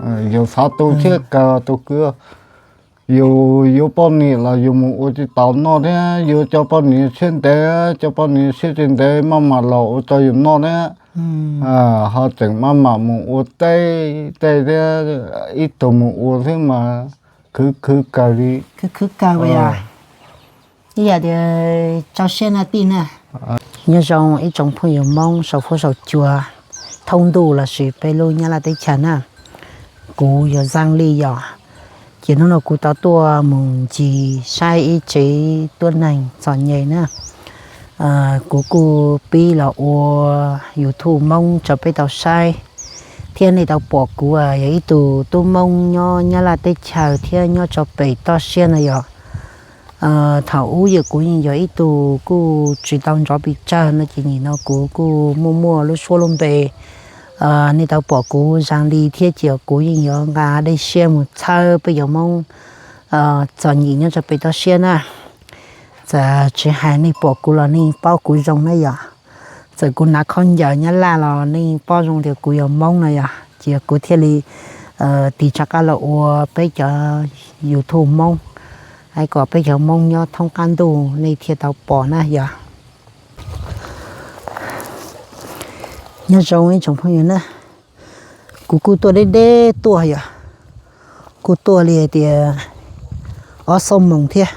Yus xav tu siab kawg tus kwv, yus yuav poj niam los yus mus ua tsis tau noj thiab, yuav cov poj niam siab ntev, cov poj niam siab tsis ntev maj mam los ua rau yus noj thiab. Ho tseem maj mam mus ua teb tej thiab, ib tug mus ua xwb mas khwv khwv kawg li. Khwv khwv kawg li os. Ib yam tias tso siab na tij na. Nyob zoo ib tsoom phooj ywg Hmoob saum fuab saum cua thoob ntuj lossis peb lub Nyab Laj teb chaws na. Kuv yog Zaj Lis yom. Ces hnub no kuv tau tuaj mus ncig saib ib tsev tuab neeg txom nyem na. Kuv kuj pib los ua YouTube Hmoob rau peb tau saib, thiab nej tau pom kuv yog ib tug tub Hmoob nyob Nyab Laj teb chaws thiab nyob rau pem toj siab no yom. Thaum ub yog kuv yeej yog ib tug kuj tsis tau nrov pes tsawg no ces nim no kuv kuj muaj muaj lub suab lub npe. Nej tau pom kuv Zaj Lis thiab ces kuv yeej yuav nqa dej siab mus txhawb peb cov Hmoob txom nyem nyob rau pem toj siab na. Txawm tsis hais nej pom kuv los nej paub kuv zoo na yom. Txawm kuv hnav khaub ncaws Nyab Laj los nej paub zoo tias kuv yog Hmoob no yom, ces kuv thiaj li tig rov qab los ua peb cov YouTube Hmoob, hais kom peb cov Hmoob nyob thoob qab ntuj nej thiaj tau pom na yom. Nyob zoo ib tsoom phooj ywg na, kuv kuj tuaj deb deb tuaj yom, kuj tuaj li hais tias ob xuab moos thiab,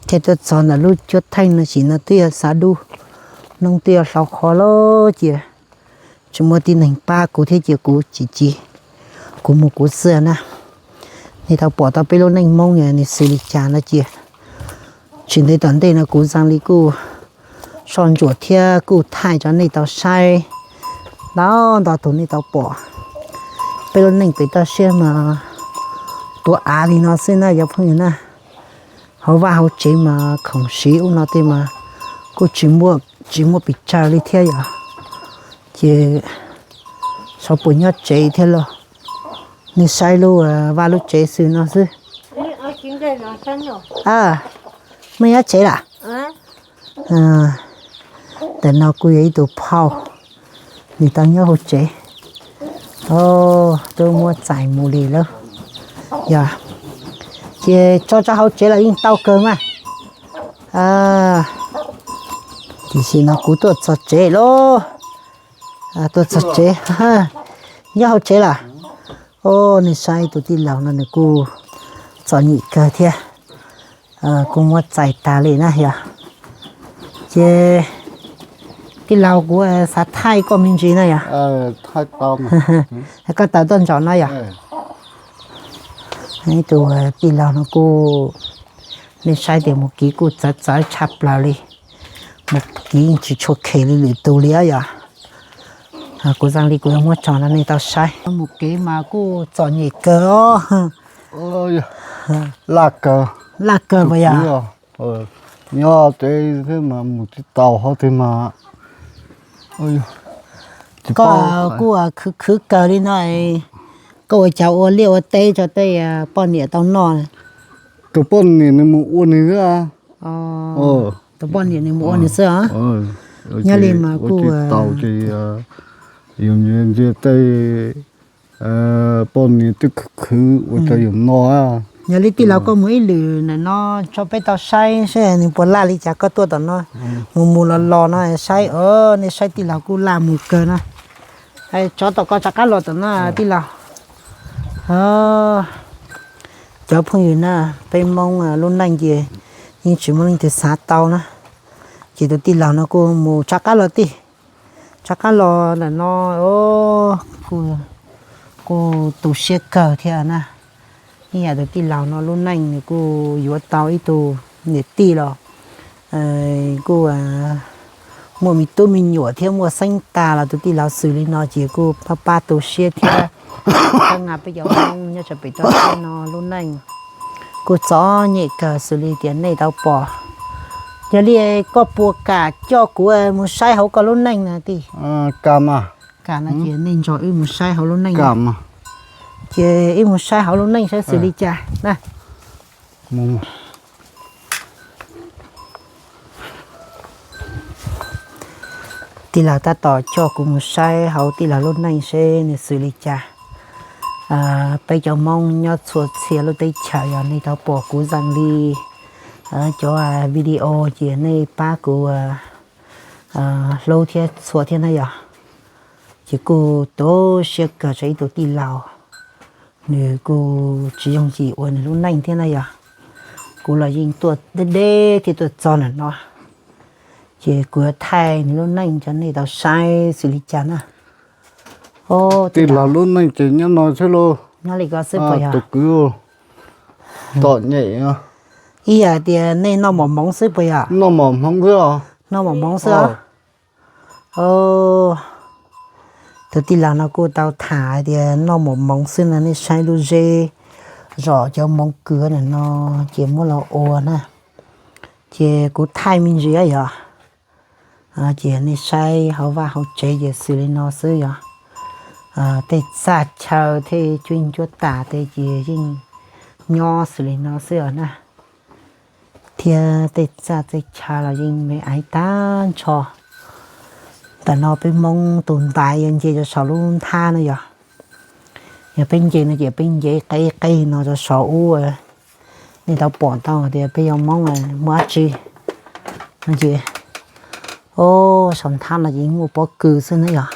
thiaj tuaj txog ntawm lub cuab theej no sim no twb yog xav dub, hnub twb yog hlau qhov lawm ces tsis muaj tib neeg pab kuv thiab ces kuv tsis cia, kuv mus kuv xwb na. Nej tau pom tau peb lub neej Hmoob nws xws li cas no ces tsis ntev tom ntej no kuv Zaj Lis kuj soj ntsuam thiab kuj thaij rau nej tau saib ntau ntau tus nej tau pom. Peb lub neej pem toj siab mas tuav av li no xwb na cov phooj ywg na. Hauv vaj hauv tsev mas khoom siv ub no tej mas kuj tsis muaj pes tsawg li thiab yom. Ces xyov puas nyob tsev thiab los. Nej saib lub vaj lub tsev xwb no xwb. Muaj nyob tsev lawm. Ntawm no kuj yog ib tug phauj, nws tau nyob hauv tsev. Twb muab txais mus li lawm. Yog, ces tso rau hauv tsev los yeej tau kawg mas. Tiam sis no kuv tuaj txog tsev lauj. Tuaj txog tsev, nyob hauv tsev lawm. Os, nej saib tus tij laug no nws kuj txom nyem kawg thiab. Kuj muab txais tas li na yog. Ces tij laug, kuv xav thaij koj me ntsis na yog. Koj tawm tuaj ntsaum no yog. Ib tus tij laug no kuj, nej saib tias mus kev kuj txawv txawv tshaj plaws li. Mus kev yeej tsis tshua khem li lwm tus li yog. Kuv Zaj Lis kuv yuav muab tso no nej tau saib. Mus kev mas kuj txom nyem kawg os. Laj kawg, laj kawg mas yog. Nyob tsev xwb mas mus tsis tau hov twg mas. Koj kuj khwv khwv kawg li no, koj ua cas ua liaj ua teb rau tej poj niam tau noj? Tus poj niam nws mus ua nws xwb. Tus poj niam nws mus ua nws xwb os. Nyob li mas kuj tau ces yus ntsia tej poj niam twb khwv khwv ua rau yus noj. Yog li tij laug koj mus ib lwm ntawm no tso peb tau saib seb nws puas laj li cas koj tuaj tom no. Mus mus los los no saib, nej saib tij laug kuj laj mus kawg no. Tsov tom koj rov qab los tom no tij laug. Cov phooj ywg na, peb Hmoob lub neej ces yeej tsis muaj leej twg xav tau na. Ces tus tij laug no kuj mus rov qab los tij, rov qab los ntawm no kuj tu siab kawg thiab na. Ib yam tus tij laug no lub neej nws kuj yuav tau ib tug niam tij los kuj muaj me tub me nyuam thiab muaj xeeb tas los tus tij laug xws li no ces kuj pab pab tu siab thiab. Tab nqa peb cov Hmoob nyob rau pem toj siab no lub neej kuj txom nyem kawg xws li tias nej tau pom. Yog li koj puas kam coj kuv mus saib hauv koj lub neej na tij? Kam mas. Kam no ces nej nrog wb mus saib hauv lub neej. Ces wb mus saib hauv lub neej saib xws li cas na. Tij laug tab tom coj kuv mus saib hauv tij laug lub neej seb nws xws li cas. Peb cov Hmoob nyob txhua txhia lub teb chaws, yog nej tau pom kuv zees li cov video ces nej pab kuv hlub thiab txhua thiab na yog. Ces kuj tu siab kawg rau ib tug tij laug, nws kuj tsis yooj yim ua nws lub neej thiab na yog. Kuv los yeej tuaj deb deb thiab tuaj txog ntawm no, ces kuv yuav thaij nws lub neej rau nej tau saib xws li cas na. Tij laug lub neej ces nyob no xwb lauj. Nyob li ko xwb puas yog? Tus kwv, tom nyem. Ib yam tias nej noj mov hmoov xwb puas yog? Noj mov hmoov xwb os. Noj mov hmoov xwb os. Tus tij laug no kuj tau tham hais tias noj mov hmoov xwb no, nej saib lub zeb zom cov hmoov kws ntawm no ces muab los ua na. Ces kuv thaij me ntsis yog, ces nej saib hauv vaj hauv tsev ces xws li no xwb yog. Tej txaj chaw thiab cuab yeej cuab tam tej ces yeej nyob xws li no xwb os na. Thiab tej txaj tej chaw los yeej me aiv tag nrho. Ntawm no peb Hmoob tus ntaiv yuav nce rau saum lub nthab no yog. Yog peb nce no ces peb nce qeb qeb no rau saum ub. Nej tau pom tau tias peb yog Hmoob muaj dab tsi no ces, o, saum nthab no ces yeej muaj pob kws xwb na yog.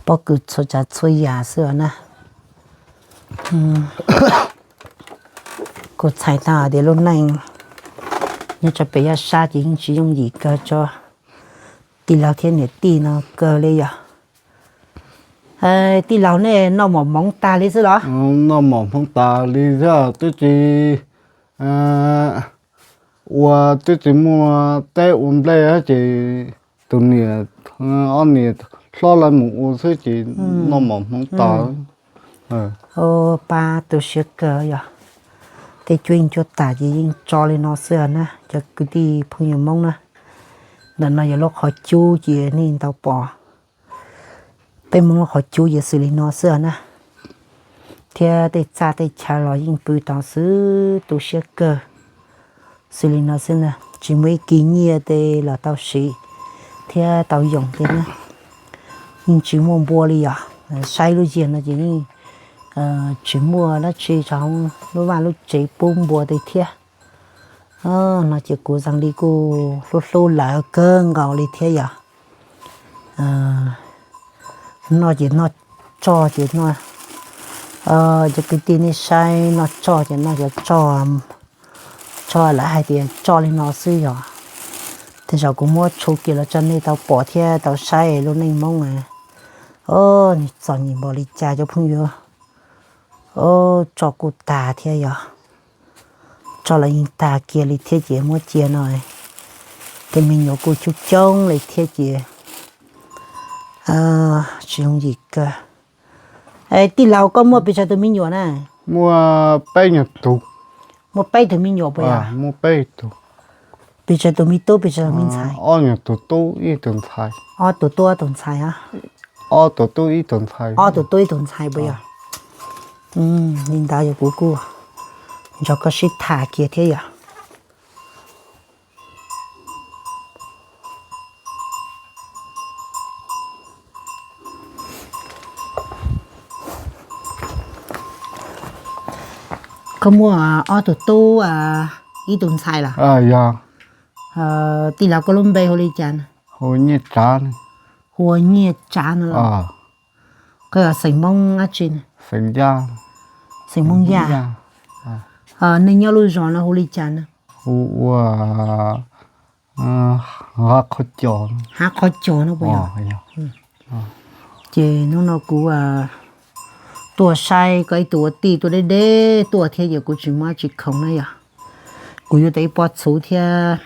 Pob kws txhua tsav txhua yam xwb os na. Kuv txhais tau hais tias lub neej nyob rau pem Yaj Sab ces yeej tsis yooj yim kawg rau tij laug thiab niam tij no kawg li yog. Tij laug nej noj mov hmoov tag li xwb los? Noj mov hmoov tas li xwb, twb tsis ua, twb tsis muaj teb ua nplej ces tus niam, ob niam hlob lawv mus ua xwb ces noj mov hmoov tas. Pab tu siab kawg yog. Tej cuab yeej cuab tam ces yeej tso li no xwb na cov kwv tij phooj ywg Hmoob na. Ntawm no yog lub qhov cub ces nej tau pom. Peb Hmoob lub qhov cub ces xws li no xwb na. Thiab tej txaj tej chaw los yeej pw tau xwb, tu siab kawg. Xws li no xwb na, tsis muaj ib kis nyiaj tej los tau siv thiab tau yoom tej na. Yeej tsis muaj npua li yog, saib lub yiag no ces yeej tsis muaj dab tsi rau hauv lub vaj lub tsev pub npua tej thiab. No ces kuv zees li kuj hlub hlub lawv kawg nkaus li thiab yog. Noj ces noj tsoj ces noj, cov kwv tij nej saib noj tsoj ces noj cov tsoj, tsoj lawv hais tias tsoj li no xwb yog. Tej zaum kuv muab tshu kiag los tso nej tau pom thiab tau saib lub neej Hmoob. Nws txom nyem npaum li cas cov phooj ywg. Tsoj kuj tag thiab yog. Tsoj los yeej tag kiag li thiab ces muab cia no, tej me nyuam kuj coob coob li thiab ces tsis yooj yim kawg. Tij laug koj muaj pes tsawg tus me nyuam na? Muaj peb nyuag tug. Muaj peb tug me nyuam puas yog? Muaj peb tug. Pes tsawg tus me tub pes tsawg tus me ntxhais? Ob nyuag tus tub ib tug ntxhais. Ob tus tub tus ntxhais. Ob tus tub ib tug ntxhais. Ob tus tub ib tug ntxhais puas yog? Li ntawd yog kuv kuj nrog koj sib tham kiag thiab yog. Koj muaj ob tug tub ib tug ntxhais los? Yog. Tij laug koj lub npe hu li cas? Hu Nyiaj Tsav. Hu ua Nyiaj Tsav no los? Koj yog xeem Hmoob dab tsi? Xeem Yaj. Xeem Hmoob Yaj. Nej nyob lub zos no hu li cas na? Hu ua Hav Qhov Cos. Hav Qhov Cos no puas yog? Ces hnub no kuv tuaj saib koj ib tug ua tij tuaj deb deb tuaj thiab ces kuv tsis muaj dab tsi khoom na yog. Kuv yuav tau ib pob txhuv thiab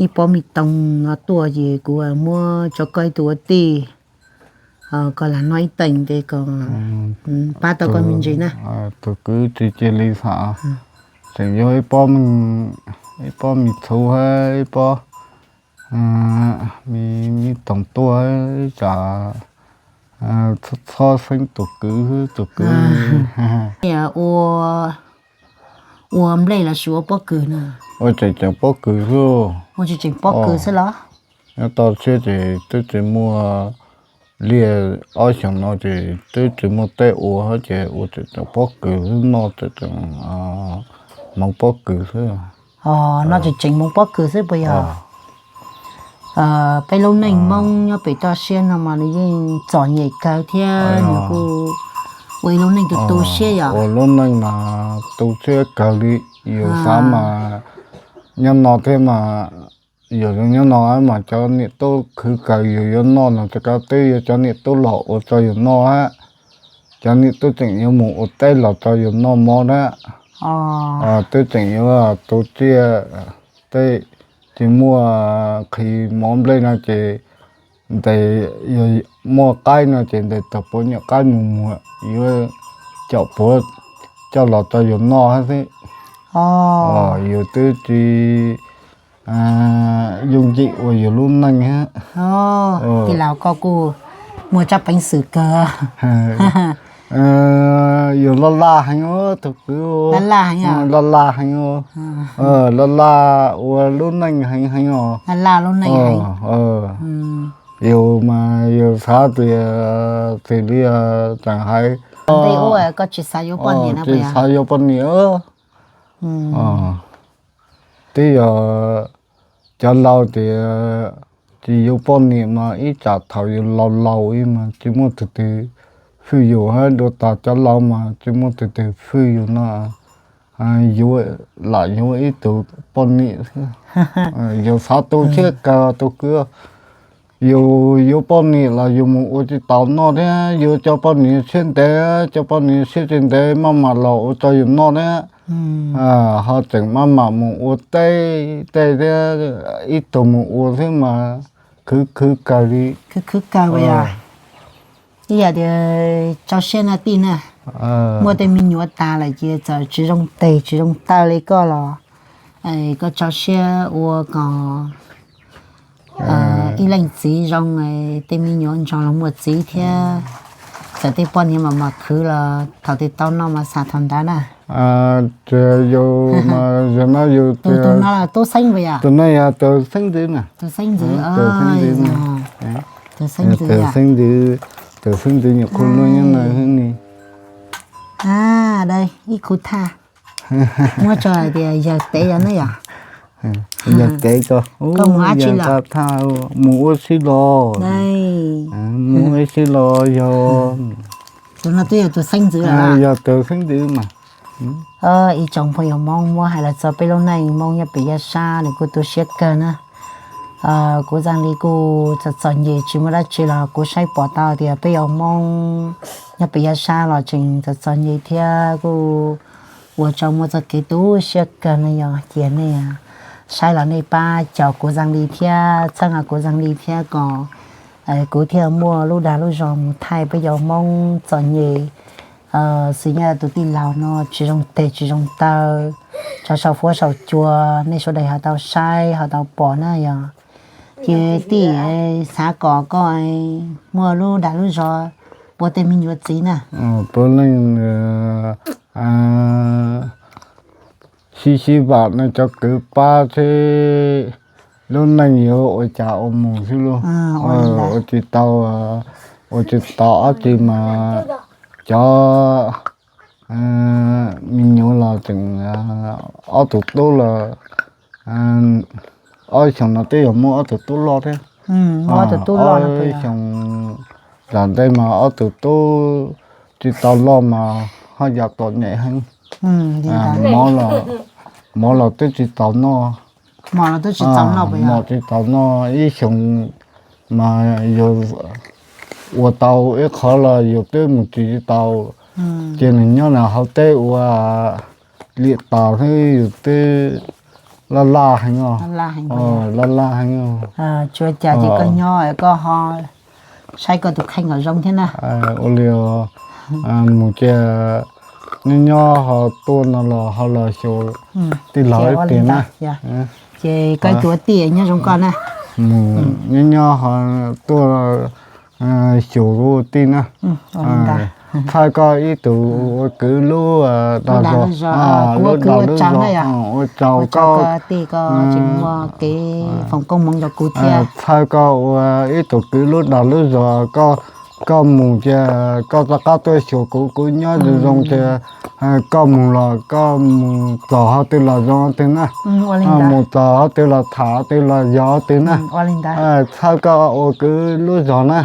ib pob me tooj no tuaj ces kuv muab tso koj ib tug ua tij, koj lam noj ib teem ces kom pab tau koj me ntsis na. Tus kwv tsis cia li xav, tseem yuav ib pob me txhuv, ib pob me tooj tuaj, tsam txhob xeeb tus kwv, tus kwv. Ua nplej los sis ua pob kws na? Ua tseem tseem pob kws xwb. Ua tseem tseem pob kws xwb los? Nyob toj siab ces twb tsis muaj liaj ob xyoos no ces twb tsis muaj tej ua ces ua tseem pob kws xwb, noj tseem hmoov pob kws xwb. Noj tseem tseem hmoov pob kws xwb puas yog? Peb lub neej Hmoob nyob pem toj siab no mas nws yeej txom nyem kawg thiab nws kuj ua ib lub neej tu tu siab yom. Ua lub neej mas tu siab kawg li, yus xav mas nyob no thiab mas, yus nyob no mas cov niam tub khwv kawg, yus yuav noj no ces koj twb yuav cov niam tub los ua rau yus noj a, cov niam tub tseem yuav mus ua teb los rau yus noj mov na, twb tseem yuav tu tsiaj tej, tsis muaj qhis mov nplej no ces ntes, yog muaj qaib no ces ntes tau puav nyuam qaib mus muag, yuav caum puav coj los rau yus noj xwb. Yus twb tsis yooj yim ua yus lub neej. Tij laug, koj kuj muaj tsab peev xwm kawg. Yus laj laj heev os tus kwv, laj laj heev os, laj laj ua lub neej heev heev os. Yus mas yus xav tias xws li tseem hais, tsis xav yuav poj niam. Twb yog cov laus tias tsis yuav poj niam mas ib tsam thaum yus laus laus ib mas tsis muaj tus twg hwj yus, hab dua tas cov laus mas tsis muaj tus twg hwj yus no, yuav lam yuav ib tug poj niam xwb. Yus xav tu siab kawg tus kwv. Yus yuav poj niam los yus mus ua tsis tau noj thiab, yuav cov poj niam siab ntev, cov poj niam siab tsis ntev maj mam los ua rau yus noj thiab. Ho tseem maj mam mus ua tej tej thiab, ib tug mus ua xwb mas khwv khwv kawg li. Khwv khwv kawg yom. Ib yam tias tso siab na tij na, muaj tej me nyuam tas lawm ces txawm tsis zoo tes tsis zoo taw li koj los koj tso siab ua kom ib leej txiv zoo, tej me nyuam ntsog los muaj txiv thiab, txawm tej poj niam mam mam khwv los thaum twg tau noj mas xav thaum ntawd na. Yus mas yog no yus tus no tub xeeb puas yog? Tus no yog tus xeeb ntxwv na. Tus xeeb ntxwv, tus xeeb ntxwv, tus xeeb ntxwv, tus xeeb ntxwv nyuam qhuav luag nyob no xwb ni. Ib khub thaj muab tso hais tias yawg tev yog ne yom. Yawg tev tso, koj mus dab tsi lawm? Mus ua si los, mus ua si los yog. Tus no twb yog tus xeeb ntxwv, yog tus xeeb ntxwv mas. Ib tsoom phooj ywg Hmoob, muab hais los txog peb lub neej Hmoob nyob pem Yaj Sab nws kuj tu siab kawg na. Kuv Txaaj Lis kuj txom txom nyem tsis muaj dab tsi los kuv saib pom tau tias peb yog Hmoob nyob pem Yaj Sab los tseem txom txom nyem thiab kuj ua rau muaj txoj kev tu siab kawg no yog. Cia nej saib los nej pab caum kuv Txaaj Lis thiab txhawb nqa kuv Txaaj Lis thiab kom kuv thiaj muaj lub dag lub zog mus thaij peb yog Hmoob txom nyem. Xws nyob tus tij laug no tsis zoo tes tsis zoo taw, tsov saum fuab saum cua, nej sawv daws ho tau saib ho tau pom na yog. Ces tij xav kom koj muaj lub dag lub zog ua tej me nyuam txiv na. Puav leej sib sib vam nej cov kwv pab thiab, lub neej yuav ua cas ua mus xwb lauj. Ua tsis tau, ua tsis tau ob tsi mas cov me nyuam los tseem ob tug tub los, ob xyoos no twb yog muaj ob tug tub loj thiab. Ob xyoos tom ntej mas ob tug tub tsis tau loj mas haj yam txom nyem heev. Mov los twb tsis tau noj, mov tsis tau noj ib xyoos mas yus ua tau ib qho los yus twb mus tsis tau, ces nws nyob nws hauv teb ua liam tas xwb yus twb laj laj heev os. Laj laj heev. Tsuas cas ces koj nyob koj ho saib koj tus kheej kom zoo thiab na. Ua li mus ces nyob nyob ho tuaj no los ho los xyuas tij laug ib pliag na. Ces koj ib tug tij nyob zoo koj na. Mus nyob nyob ho tuaj xyuas kuv tij na. Txhawb koj ib tug ua kwv lub dag zog, lub dag lub zog, ua tsaug koj, txhawb koj ua ib tug kwv lub dag lub zog, koj mus ces koj rov qab tuaj xyuas kuv, kuv nyob zoo zoo ces koj mus los koj mus txog qhov twg los zoo qhov twg na, mus txog qhov twg los tham qhov twg los yog qhov twg na. Txhawb koj ua kwv lub zog na.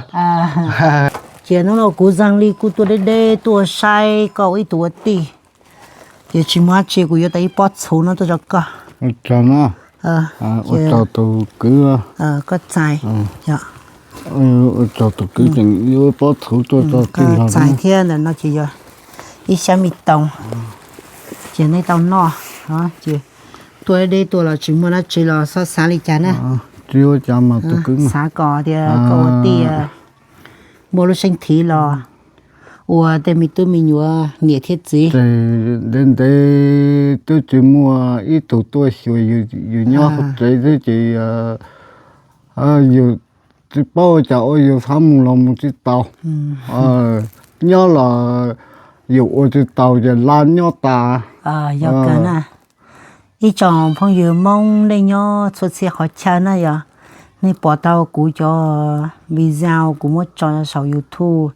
Ces hnub no kuv Zeeg Lis kuj tuaj deb deb tuaj saib koj ua ib tug ua tij, ces tsis muaj dab tsi kuv yuav tau ib pob txhuv no tuaj rau koj. Ua tsaug tus kwv, koj txais, ua tsaug tus kwv tseem yuav ib pob txhuv tuaj rau tij laug txais thiab. Ntawm no ces yog ib xyab me toos, ces nej tau noj. Ces tuaj deb deb tuaj los tsis muaj dab tsi los xob xav li cas na. Tsis ua cas mas tus kwv, xav kom tias koj ua tij muaj lub seeb thiv los ua tej me tub me nyuam niam thiab txiv. Ntev ntev twb tsis muaj ib tug tuaj xyuas, yus nyob hauv tsev xwb ces yus tsis paub ua cas ua yus xav mus los mus tsis tau. Nyob los yus ua tsis tau ces laj nyob tas. Yog kawg na. Ib tsoom phooj ywg Hmoob nej nyob txhua txhia qhov chaw na yog, nej pom tau kuv cov video kuv muab tso saum YouTube,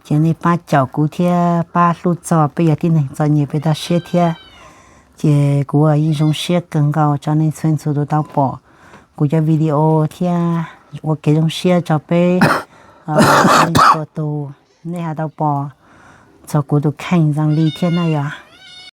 ces nej pab caum kuv thiab pab hlub txog peb yog tib neeg txom nyem peb toj siab thiab. Ces kuv yeej zoo siab kawg nkaus tso nej txhua txhua tus tau pom kuv cov video thiab ua kev zoo siab tso peb txhua tus nej ho tau pom txog kuv tus kheej Zeeg Lis thiab na yog.